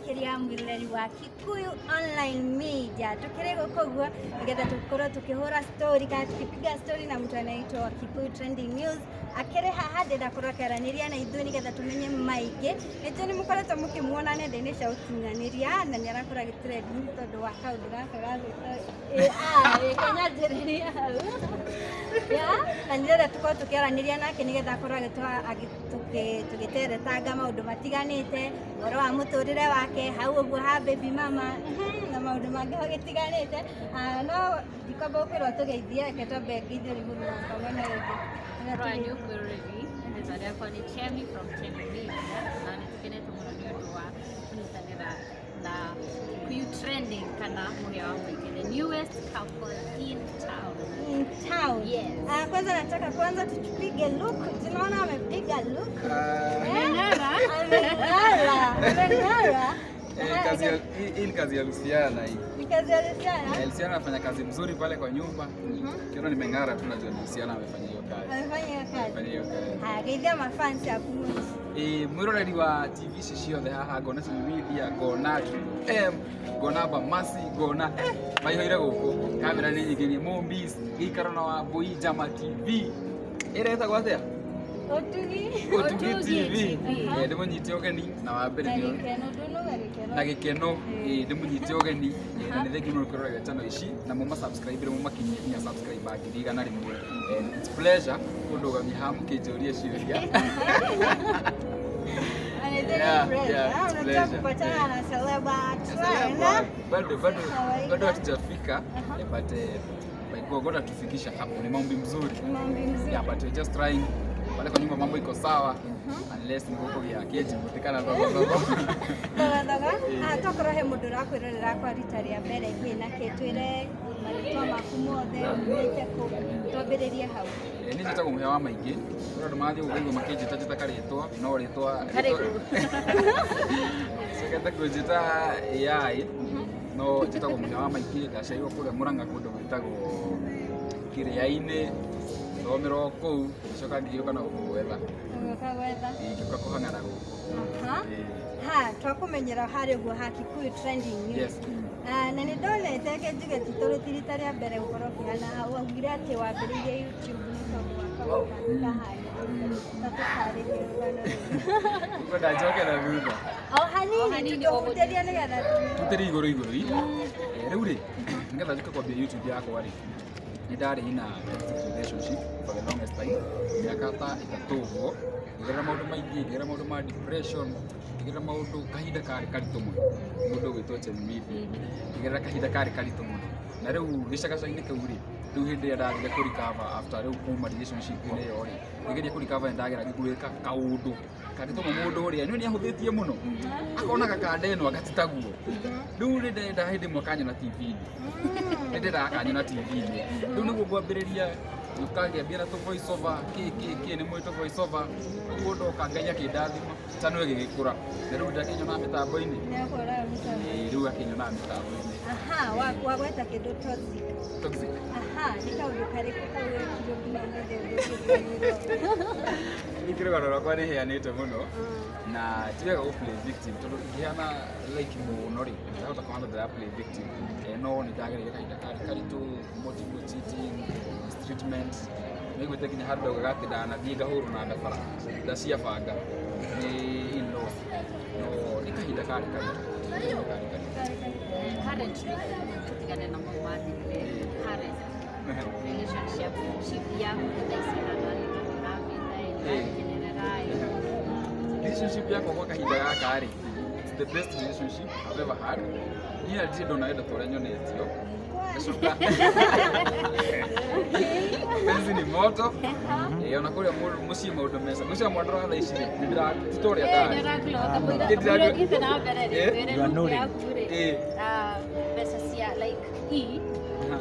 Makiria mwiroreri wa Kikuyu Online Media. Tukire guku guo nigetha tukorwo tukihura story kana tukipiga story na mtu anaitwa Kikuyu Trending News. Akĩrĩ haha ndĩrenda korwo akĩaranĩria na ithuĩ nĩgetha tũmenye maingĩ. Nĩnjũĩ nĩ mũkoretwo mũkĩmuona nenda-inĩ cia ũkinyanĩria na nĩ arakorwo agĩtrend nĩ tondũ wa kaũndũ gaka gagwĩtwo AI. Kĩnyanjĩrĩria hau. Yeah, na nĩndĩrenda tũkorwo tũkĩaranĩria nake nĩgetha akorwo tũgĩteretanga maũndũ matiganĩte, ũhoro wa mũtũrĩre wake hau ũguo ha baby mama na maũndũ mangĩ magĩtiganĩte. No ndikwamba gũkwĩrwo tũgeithie, reke twambe ngeithio nĩ mũndũ wakwa mwena ũyũ ũngĩ. Rwanyu mwĩroreri, rĩtwa rĩakwa nĩ Chemi from Chemi Media, na nĩ tũkenete mũno nĩ ũndũ wa kũnyitanĩra na Kikuyu Trending kana Mũhĩa wa Mũingĩ, the newest couple in town. In town. Yes. Kwanza nataka kwanza tupige look. Tunaona amepiga look. Ameng'ara. Ameng'ara. Ameng'ara. Hii ni kazi ya Luciana hii. Ni kazi ya Luciana. Luciana anafanya kazi mzuri pale kwa nyumba. Ukiona nimeng'ara tu najua ni Luciana amefanya hiyo kazi. Amefanya hiyo kazi. Amefanya hiyo kazi. Haya, geithia mafans aku. Mwiroreri wa TV ici ciothe haha, ngona Chemi Media, ngona Triple M, ngona Bamasi, ngona maihũire gũkũ. Kamera nĩ nyingĩ, nĩ Mombis, gĩikaro na Wambui, Jama TV. Ĩrĩa ĩtagwo atĩa? Ũtugi. Ũtugi Ũtugi TV. TV. Ndĩmũnyite ũgeni na wa mbere Na nĩ gĩkeno, ndũnuga gĩkeno. Na gĩkeno, ndĩmũnyite ũgeni, na nĩ thengiũ mũno kwĩrorera channel ici na mũma subscribe mũmakinyie nginya subscriber 100,000. It's pleasure kũndũgamia haha mũkĩnjũria ciũria. And it's very pleasure. Yeah, it's Unajua pleasure. kupatana na celeb trend. Bado bado Kawaida. bado hatujafika, but by God atufikisha hapo, ni maombi mzuri. Maombi mzuri. Yeah, but we're just trying. Pale kwa nyumba mambo iko sawa unless ni huko ya keji kutikana dogo dogo. Thoga thoga. Tokorwo he mũndũ ũrakwĩrorera kwa rita rĩa mbere kĩ na kĩ, twĩre marĩtwa maku mothe, umĩte kũ, twambĩrĩrie hau. Niĩ njĩtagwo Mũhĩa wa Maingĩ. Kũrĩ andũ marathiĩ gũkaigua makĩnjĩta njĩta karĩtwa, no rĩtwa Karibu. cokete kũnjĩta AI, no njĩtagwo Mũhĩa wa Maingĩ. Ndaciarirwo kũrĩa Mũrang'a, kũndũ gwĩtagwo Kĩrĩa-inĩ, thomera o kũu, ngĩcoka ngĩũka na gũkũ gwetha. Ũgĩũka gwetha. Ngĩũka kũhang'ana gũkũ. Ha twakũmenyera harĩ ũguo ha Kikuyu Trending News. Yes. Na nĩ ndonete, ke njuge ti tondũ ti rita rĩa mbere gũkorwo ũkĩhana hau, waugire atĩ wambĩrĩirie YouTube nĩ tondũ wa kaũndũ kahana ta, tũtarĩrie rũgano rũu. Ngwenda njoke na thutha. O hanini. O hanini. Tũhutĩrie nĩgetha Tutĩrie igũrũ igũrũ i. Rĩu rĩ, nĩgetha njũke kwambia YouTube yakwa rĩ, nĩ ndarĩ in a toxic relationship for the longest time, mĩaka ta 3 ũguo, ngĩgerera maũndũ maingĩ, ngĩgerera maũndũ ma depression, ngĩgerera maũndũ, kahinda karĩ karitũ mũno. Mũndũ ũgwĩtwo Chemi Media, ngĩgerera kahinda karĩ karitũ mũno, na rĩu gĩcagaca-inĩ kĩu rĩ, rĩu hĩndĩ ĩrĩa ndathire kũ recover after rĩu kuma relationship-inĩ ĩyo rĩ, ngĩgeria kũ recover, nĩ ndageragia gwĩka kaũndũ kangĩtũma mũndũ ũrĩa nĩ ahũthĩtie mũno akona gakanda ĩno agatitaguo. Rĩu nĩ ndenda hĩndĩ ĩmwe kanyona TV-inĩ, nĩ ndendaga kanyona TV-inĩ. Rĩu nĩguo ngwambĩrĩria ngĩũka ngĩambia na tũ voice over kĩ kĩ kĩ, nĩ mwĩ tũ voice over ũguo, ndoka Ngai akĩndathima, channel ĩgĩgĩkũra na rĩu ndakĩnyonaga mĩtambo-inĩ. Nĩakũraga mĩtambo. Rĩu akĩnyonaga mĩtambo-inĩ. Aha, wagweta kĩndũ toxic. Toxic. Aha, nĩ kaũndũ karĩkũ kau wekire nginya ũmũthĩ ũndũ? Ningĩ rũgano rwakwa nĩ heanĩte mũno na ti wega gũ play victim, tondũ ingĩheana like mũno rĩ, ndahota kũhana ndĩra play victim. No nĩ ndagereire kahinda karĩ karitũ, multiple cheating, mistreatment, nĩiguĩte nginya handũ ndaugaga atĩ ndanathiĩ ngahũrwo na ndabara ndacia banga nĩ in-laws, no nĩ kahinda karĩ karitũ, kahinda karĩ karitũ. Currently, tũtigane na mau mathirire, current relationship yaku thaa ici ĩhana atĩa, tondũ ũramĩenda, ũramĩkenerera? Relationship yakwa gwa kahinda gaka rĩ, it's the best relationship I've ever had. Niĩ ndirĩ ndona wendo ta ũrĩa nyonetio. Ngacoka penzi ni moto. Ona kũrĩa mũciĩ maũndũ mesa mũciĩ mwandora thaa ici rĩ, nĩ ndĩra ti ta ũrĩa ndarĩ. Kamũira ũthiĩte na mbere rĩ, twĩre You are look yaku rĩ, mbeca cia like e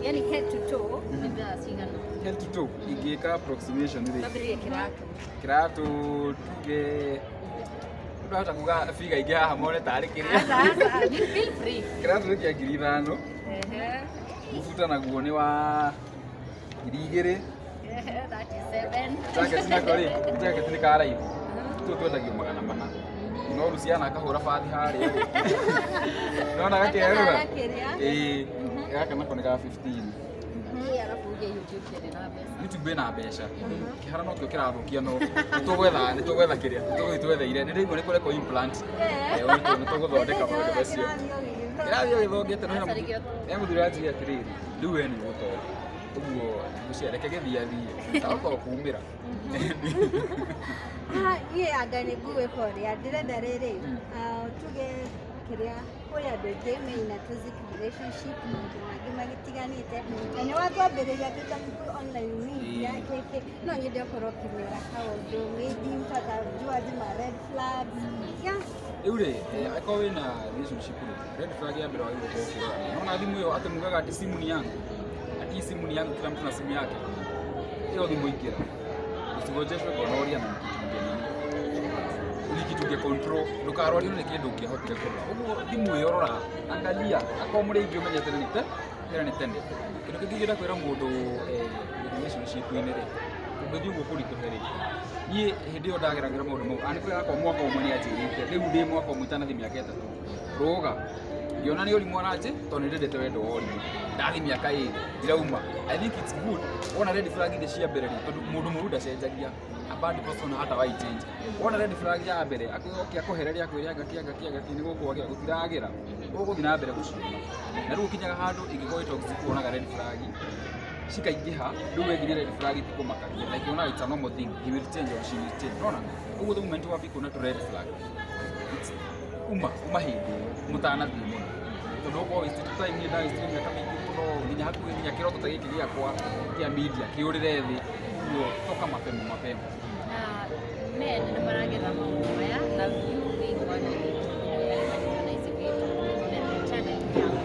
yani head to toe nĩ mbeca cigana? Head to toe ingĩka approximation rĩ, Twambĩrĩrie kĩratũ. Kĩratũ tuge ndahota kuga figa ingĩ haha mone tarĩ kĩrĩa. Aca, aca, you feel free. Kĩratũ nĩ kĩa 5,000. Mũbuta naguo nĩ wa 2,000. Ehe, 37. Jacket nako rĩ, jacket nĩ ka raithi, tũu twendagio 400. No Luciana akahũra bathi harĩa. Nona gakerũra. Ĩĩ, gaka nako nĩ ga 15. Arabu uge YouTube ndĩrĩ na mbeca. YouTube ĩna mbeca. Kĩhara no kĩo kĩrathũkia no nĩtũgwetha kĩrĩa nĩtũgũthiĩ twetheire. Nĩndĩraigua nĩ kũrekwo implant. Nĩtũgũthondeka maũndũ macio. Kĩrathiĩ ũgĩthongete no hena mũthuri ũranjĩrire atĩrĩrĩ, rĩu we nĩ ũgũtonga. Ũguo ngũcia reke gĩthiĩ athiĩ. Ndahota gũkumĩra. Niĩ anga nĩ ngũgwĩka ũrĩa ndĩrenda rĩrĩ, tuge kĩrĩa kũrĩ andũ aingĩ me in a toxic relationship, maũndũ mangĩ magĩtiganĩte, na nĩ watwambĩrĩria twĩ ta Kikuyu Online Media kĩkĩ, no nyende ũkorwo ũkĩmwĩra kaũndũ maybe mtu atajua zima red flags. Yeah. Rĩu rĩ, akorwo wĩna relationship rĩ, red flag ya mbere wagĩrĩirwo gũkorwo ũkĩrora. Nĩwona thimũ ĩyo atĩ mugaga ati simu ni yangu. Ati simu ni yangu, kila mtu na simu yake. Ĩyo thimũ ingĩra. Usigojeshwe gonorrhea na kitu kingine. Ni kitu kĩa control, ndũkarwario nĩ kĩndũ ũngĩahotire kũrora. Ũguo thimũ ĩyo rora, angalia, akorwo mũrĩ aingĩ ũmenye tene nĩ tene nĩ tene. Kĩndũ kĩngĩ ingĩenda kwĩra mũndũ relationship-inĩ rĩ, ũngĩthiĩ ũguo kũritũhe rĩ, niĩ hĩndĩ ĩyo ndageragĩra maũndũ mau, anĩ kũrĩa yakwa mwaka ũmwe nĩ anjĩrĩte, rĩu ndĩ mwaka ũmwe itanathiĩ mĩaka 3, rũga, ngĩona nĩ ũrimũ aranjĩ, tondũ nĩ ndendete wendo wa ũrimũ. Ndathiĩ mĩaka 2, ndirauma. I think it's good, wona red flag iria cia mbere rĩ, tondũ mũndũ mũru ndacenjagia. A bad person hata wai change. Wona red flag ya mbere, oke akũhereria akwĩre anga kĩ anga kĩ anga kĩ nĩ gũkwagĩra, gũtiragĩra. Ũgũthiĩ na mbere gũciona. Na rĩu ũkinyaga handũ ĩngĩkorwo ĩ toxic wonaga red flag cikaingĩha, rĩu we nginya red flag itikũmakagia. Like wonaga it's a normal thing, he will change or she will change. Unaona? Ũguo the moment wambia kuona tu red flag, it's uma hĩndĩ ĩyo mũtanathiĩ mũno. Tondũ ũkorwo wasted time, niĩ ndawastire mĩaka mĩingĩ mũno, nginya hakuhĩ nginya kĩroto ta gĩkĩ gĩakwa kĩa media kĩũrĩre thĩ. Ũguo toka mapema mapema. Na men nĩ maragetha maũndũ maya, na you being one of na ici vitu na channel yaku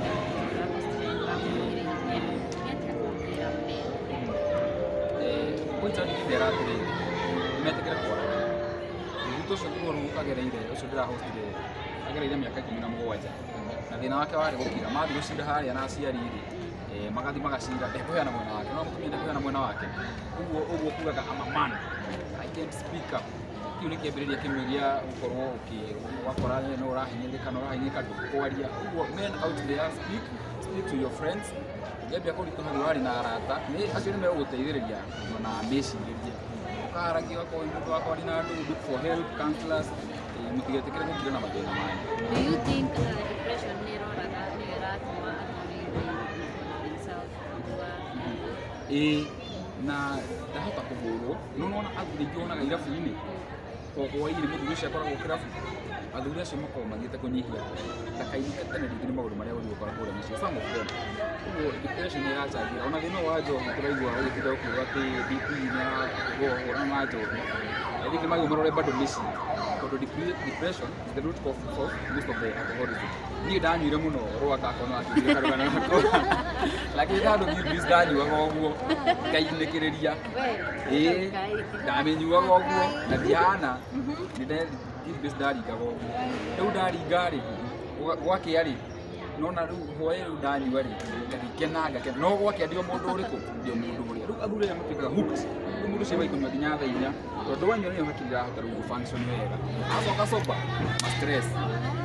ũramũthikĩrĩria, nĩ atĩa ũngĩra men? Point ndingĩmera atĩrĩrĩ, metĩkĩre kwaranĩria. Mũthuri ũcio rũu agereire, ũcio ndĩrahostire, agereire mĩaka 17. Na thĩna wake warĩ gũkira. Mathiĩ gũcira harĩa na aciari rĩ, magathiĩ magacira, ndekũheana mwena wake, no mũtumia ndekũheana mwena wake. Ũguo ũguo kugaga I'm a man, I can't speak up. Kĩu nĩ kĩambĩrĩria kĩmwe gĩa gũkorwo ũgakora no ũrahinyĩrĩrĩka, no ũrahinyĩrĩrĩka ndũkwaria. Ũguo men out there, speak to your friends. Ũngĩambia kũritũha nĩ warĩ na arata, nĩ acio nĩ megũgũteithĩrĩria na mecirĩrie. Ũkaragia ũgakorwo wĩ mũndũ wa kwaria na andũ, look for help, counselors, mũtigetĩkĩre gũkira na mathĩna manyu. Do you think depression nĩ ĩroraga nĩyo ĩratũma athuri themselves kũgua? Ĩĩ, na ndahota kũhũrwo, no nĩwona athuri aingĩ wonaga irabu-inĩ, o hwaĩ-inĩ mũthuri ũcio akoragwo kĩrabu, athuri acio makoragwo mathiĩte kũnyihia ndakainũke tene rĩngĩ nĩ maũndũ marĩa ũthiĩ ũkora kũrĩa mũciĩ, some of them. Ũguo depression nĩ ĩracangĩra, ona thĩna ũyũ wa njohi tũraigua ũgĩtinda ũkiuga atĩ BP nĩ ĩrahũrana na njohi. I think nĩ magĩrĩirwo marore bado mĩciĩ, tondũ depression is the root cause of most of the alcoholism. Niĩ ndanyuire mũno rwaka akwa no anjĩrire karũgano gakwa. Lakini handũ Gilbis ndanyuaga ũguo, ngainĩkĩrĩria. Ĩĩ, ndamĩnyuaga ũguo, na ndihana, Gilbis ndaringaga ũguo. Rĩu ndaringa rĩ, gwakĩa rĩ, nona rĩu hwaĩ rĩu ndanyua rĩ, ngakena ngakena. No gwakĩa ndio mũndũ ũrĩkũ? Ndio mũndũ ũrĩa. Rĩu athuri arĩa matuĩkaga hooked. Rĩu mũndũ ũcio waikũnyua nginya thaa 4, tondũ wanyua nĩyo hakiri irahota rĩu gũ-function wega. Acoka sober, ma stress.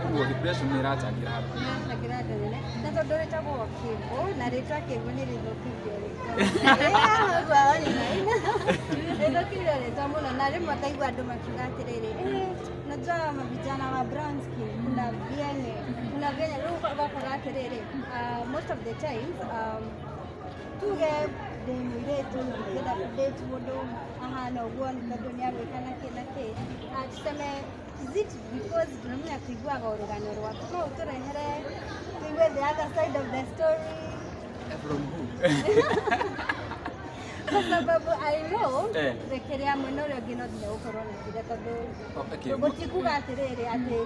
Ũguo depression nĩ ĩracangĩra handũ hanene. Ĩracangĩra handũ hanene. Na tondũ rĩtagwo Kĩngũ, na rĩtwa Kĩngũ nĩ rĩthũkĩtie rĩtwa. Rĩthũkĩtie rĩtwa mũno, na rĩmwe ngaigua andũ makiuga atĩrĩrĩ, unajua mavijana wa brown skin, kuna vyene, kuna vyene. Rĩu ũgakora atĩrĩrĩ, most of the times, tuge ndĩ mũirĩtu, ndingĩenda kũ-date mũndũ ahana ũguo nĩ tondũ nĩ agwĩka na kĩ na kĩ. Tuseme, is it because ndĩramenya tũiguaga rũgano rwaku, no ũtũrehere tũigue the other side of the story? From who? Kwa sababu I know kĩrĩa mwena ũrĩa ũngĩ no nginya gũkorwo na kĩrĩa, tondũ gũtikuga atĩrĩrĩ atĩ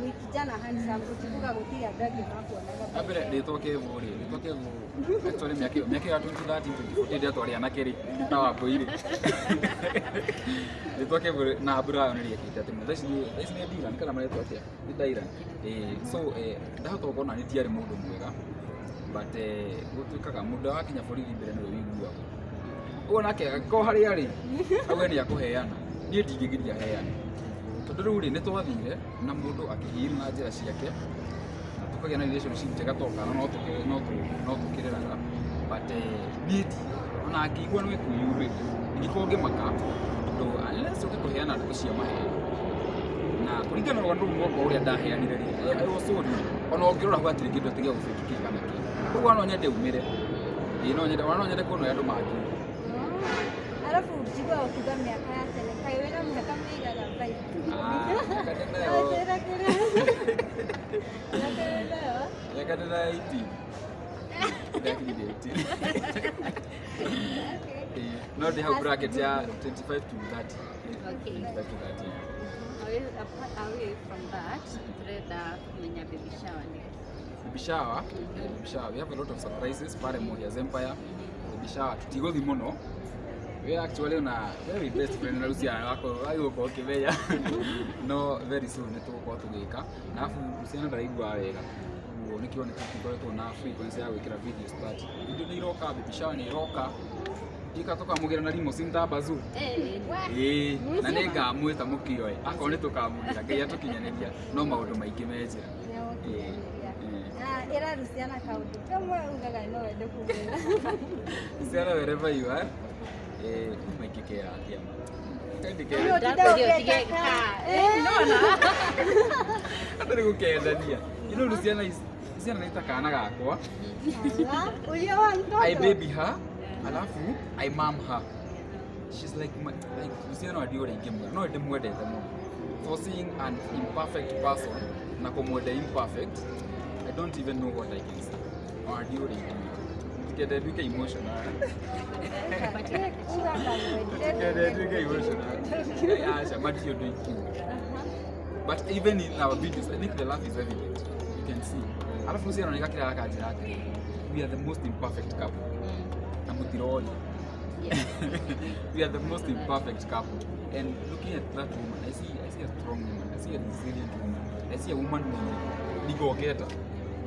wĩ kijana handsome, gũtikuga gũtirĩ andũ angĩ makuonaga. Mbere rĩtwa Kevo rĩ, rĩtwa Kevo actually mĩaka ĩyo mĩaka ya 2013 2014 rĩrĩa twarĩ anake rĩ, na Wambũi rĩ, rĩtwa Kevo na Brian rĩekĩte atĩ thaa ici nĩ Dylan kana maretwo atĩa? Nĩ Dylan. So ndahota gũkorwo na niĩ ndiarĩ mũndũ mwega, but gũtuĩkaga mũndũ wakinya borithi mbere nĩwe ũiguaga. Ũguo nake angĩkorwo harĩa arĩ, auge nĩ akũheana, niĩ ndingĩgiria heane. Tondũ rĩu rĩ nĩ twathire na mũndũ akĩheal na njĩra ciake na tũkagĩa na relationship njega tokana no tũkĩreraga but niĩ ona ngĩigua nĩ kwĩyumĩria ingĩkorwo ngĩmaka tondũ unless ũke kũheana ndeto cia maheni na kũringana na rũgano rũu rwakwa ũrĩa ndaheanire rĩ I was so rude. Ona ũngĩrora hau hatirĩ kĩndũ atĩ gĩa gũbĩkĩkĩ kana kĩ koguo no nyende umĩre ĩĩ no nyende ona no nyende kuona ũrĩa andũ mangiuga. Alafu njigua ukiuga mĩaka ya tene kaĩ wĩna mĩaka mĩigana bai? Ah, mĩaka ndĩnayo Atĩra kĩrĩa mĩaka wĩnayo? Mĩaka ndĩna 18 ndakinyire 18. Okay. Ĩĩ, no ndĩ hau bracket ya 25 to 30. Okay. 25 to 30. Away from that, turenda kumenya baby shower ni. Baby shower, baby shower. We have a lot of surprises pale Muhia's Empire. Baby shower tutigothi muno. We actually na very best friend na Luciana wako agĩgũkorwo ũkĩmenya no very soon nĩ tũgũkorwo tũgĩka na afu Luciana ndaraigua wega ũguo nĩkĩo nĩ tũkoretwo na frequency ya gwĩkĩra videos but video nĩ iroka, baby shower nĩ iroka ika tũkamũgĩra na limousine ta bazoo. Ĩĩ na nĩ ngamwĩta mũkĩoe akorwo nĩ tũkamũgĩra Ngai atũkinyanĩria no maũndũ maingĩ me njĩra. Nĩgũkinyanĩria. Ĩĩ. Na ĩra Luciana kaũndũ kamwe ugaga no wende kumwĩra. Luciana wherever you are, maingĩ kera atĩa ma Rĩu kera ũtinde ũgĩtaka. hatarĩ gũkendania you know Luciana is Luciana nĩ ta kana gakwa. Ala, ũrĩa wa mtoto. I baby her alafu I mom her. She's like my, like Luciana ndiũ ũrĩa ingĩmwĩra no ndĩmwendete mũno for seeing an imperfect person na kũmwenda imperfect. I don't even know what I can say ona ndiũ ũrĩa ingĩmwĩra ndikende nduĩke emotional. Uga ndamwendire. Ndikende nduĩke emotional. Aca matirĩ ũndũ ingiuga but even in our videos I think the love is evident, you can see. Alafu Luciana nĩ gakĩra akanjĩra atĩrĩrĩ we are the most imperfect couple na mũtiroria. We are the most imperfect couple and looking at that woman I see a strong woman, I see a resilient woman, I see a woman mwenye ni go-getter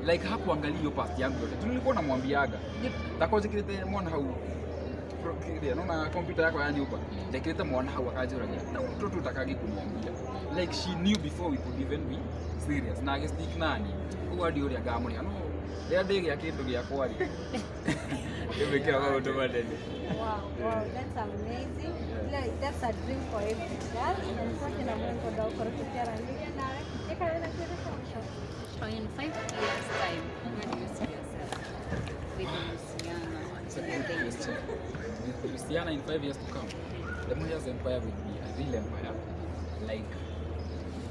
like hakuangalia hiyo past yangu yote tu nilikuwa namwambiaga takorwo njĩkĩrĩte mwana hau kĩrĩa nona kompyuta yakwa ya nyũmba ndekĩrĩte mwana hau akanjũragia na mtoto utakagi kuniambia like she knew before we could even be serious na agĩstick nani ũguo ndi ũrĩa ngamũrĩha no rĩrĩa ndĩgĩa kĩndũ gĩakwa rĩ ngĩmwĩkĩra maũndũ manene. Wow, that's amazing. Like, that's a dream for every girl. Na nĩtwakena mũno nĩ kwenda gũkorwo tũkĩaranĩria nawe. Ĩka wĩna kĩũria kĩa mũico. So in 5 years' time, where do you see yourself with Luciana? It's a good question. With Luciana in 5 years to come, the Muhia's Empire will be a real empire. Like,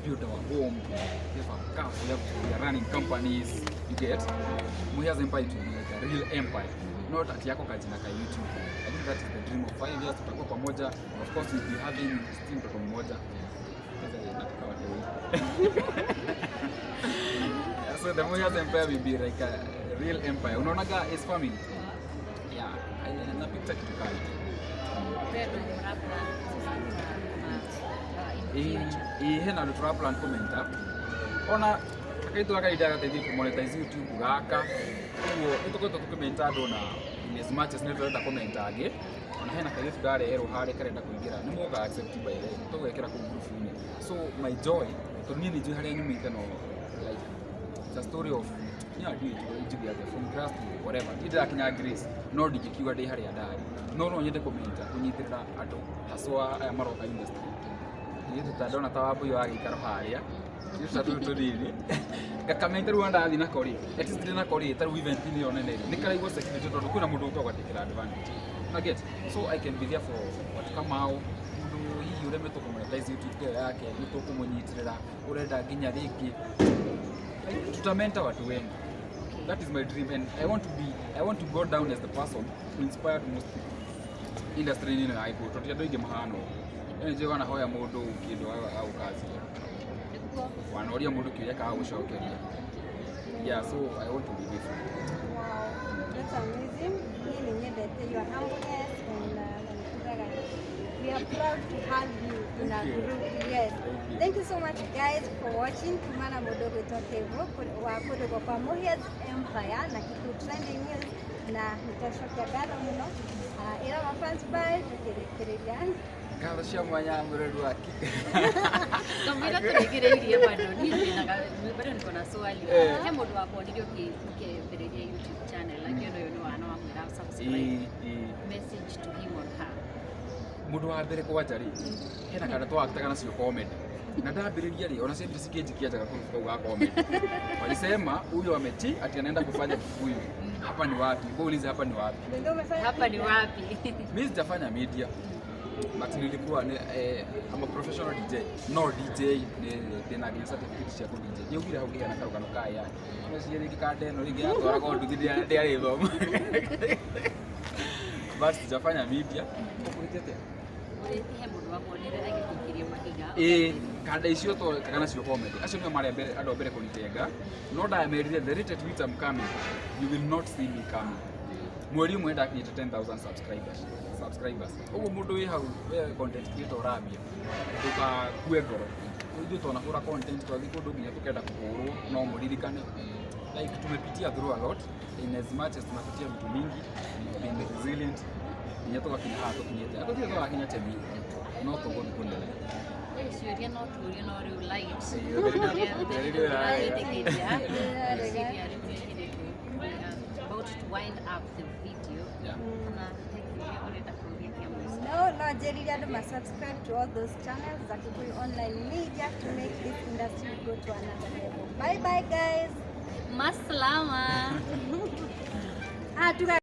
we build our home, we have our cars, we are running companies. You get? Muhia's Empire it will be like a real empire. Not ati yako kajina ka YouTube. I think that is the dream of 5 years. Tutakuwa pamoja. Of course, we'll be having still mtoto mmoja. Sasa nataka watu. So the Muhia's Empire will be like a real empire. Unaonaga is family. Yeah, na picture kitu kali. Where do you plan to start in Ĩ future? Hena andũ tũra plan kũmenta ona kaitũ gaka gateithie kũmonetize YouTube gaka ũguo nĩ tũkoretwo tũkĩmenta andũ na in as much as nĩ tũrenda kũmenta angĩ ona hena kairĩtu ndareherwo harĩa karenda kũingĩra nĩ moga accept by the way tũgekĩra kũu group-inĩ. So my joy tondũ niĩ nĩ njũĩ harĩa nyumĩte no like it's a story of niĩ ndiũĩ njuge atĩa from grass to whatever niĩ ndĩrakinya grace no ndingĩkiuga ndĩ harĩa ndarĩ no no nyende kũmenta kũnyitĩrĩra andũ haswa aya maroka industry ithuĩ tũtandona ta wambui wa gĩikaro harĩa ithuĩ ta tũtũ tũnini ngakamenya rĩu ndathiĩ nako rĩ at least ndĩ nako rĩ ta rĩu event-inĩ ĩyo nene rĩ nĩ karaigua security tondũ kwĩna mũndũ ũkaga gũgatĩkĩra advantage na get so I can be there for watu kama hao mũndũ hihi ũremetwo kũmonetize YouTube ĩyo yake nĩ tũkũmũnyitĩrĩra ũrenda nginya rĩngĩ like, tutamenta watu wengi. That is my dream and I want to go down as the person who inspired most people industry-inĩ ĩno ya Gĩkũyũ tondũ ti andũ aingĩ mahana ũguo yani njũĩ wanahoya mũndũ kĩndũ agũkazia Nĩguo. wanoria mũndũ kĩũria kaga gũcokeria. Yeah, so I want to be different. Wow, that's amazing. Niĩ nĩ nyendete your humbleness and na we are proud to have you in our Thank you. group. Yes. Thank you. Thank you so much guys for watching. Kumana mũndũ gwĩtwo Kevo wa kũndũ kwa Muhia's Empire na Kikuyu Trending News na nĩtwacokia ngatho mũno. Ĩra mafans bye tukĩrĩkĩrĩria. Ngatho cia mwanya mwĩrori wa Kamwira tũrĩkĩrĩirie bado niĩ bado niko na swali. Eh. He mũndũ wakuonire ũkĩambĩrĩria YouTube channel akĩona ũyũ nĩ wana wamwĩra subscribe. Ĩĩ, ĩĩ. Message to him or her. Mũndũ wa mbere kwanja rĩ, hena kanda twaktaga nacio comedy na ndambĩrĩria rĩ, ona ciambire cikĩnjikia njaga kũu kau ga comedy, walisema huyo ameti ati anaenda kufanya Kikuyu, hapa ni wapi? Ulize hapa ni wapi? Ndio umefanya Hapa ni wapi? Mimi sijafanya media, but nilikuwa ni, I'm a professional DJ, no DJ ni ndina nginya certificate cia ku DJ. Ndiugire hau ngĩgĩa na karũgano ka ya meciria rĩngĩ kanda ĩno rĩngĩ yatwaragwo nduthi ndĩarĩthoma, but sijafanya media. Ũkũrĩte atĩa? Ũrĩti he mũndũ wakuonire agĩkũikirie mahiga. Ĩĩ, kanda icio twekaga nacio comedy, acio nĩo marĩ mbere, andũ a mbere kũnitenga, no ndamerire the rate at which I'm coming, you will not see me coming. Mweri ũmwe ndakinyĩte 10,000 subscribers. Ũguo mũndũ wĩ hau we content creator ũrambia, ndũgakue ngoro. Ithuĩ twanahũra content, twathiĩ kũndũ nginya tũkenda kũhũrwo, no mũririkane like tumepitia through a lot. In as much as tunapitia vitu mingi, we've been resilient nginya tũgakinya haha tũkinyĩte. Na tũtirĩ tũrakinya temi, no tũgũthiĩ kũnene. Eh, ciũria no tũrie no rĩu light. Rĩrĩa Ũragĩtĩkĩria. Ngwĩciria rĩu nĩ we are about to wind up the video. Yeah. Kana he kĩũria ũrenda kũũria kĩa mũico? No, njĩrire andũ ma subscribe to all those channels za Kikuyu Online Media to make this industry go to another level. Bye bye guys. Maslama. Ah, tuga